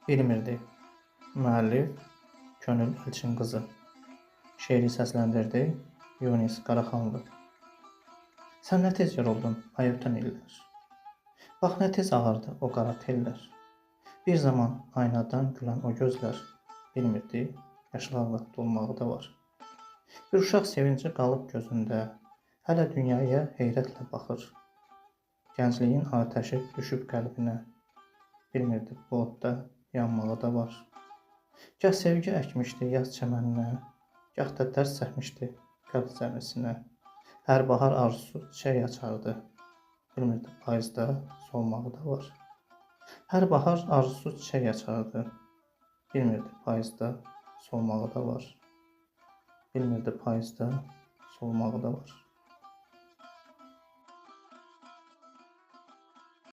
Bilmirdi. Müəllif Könül Elçin qızı. Şeiri səsləndirdi Yunis Qaraxanlı. Sən nə tez yoruldun, ay ötən illər. Bax nə tez ağardı o qara tellər. Bir zaman aynadan gülən o gözlər bilmirdi, yaşlarla dolmağı da var. Bir uşaq sevinci qalıb gözündə, hələ dünyaya heyrətlə baxır. Gəncliyin atəşi düşüb qəlbinə, bilmirdi bu odda yanmağı da var. Gah sevgi əkmişdi yaz çəməninə, gah da dərd səpmişdi qəlb zəmisinə. Hər bahar arzusu çiçək açardı, bilmirdi payızda solmağı da var. Hər bahar arzusu çiçək açardı, bilmirdi payızda solmağı da var. Bilmirdi payızda solmağı da var.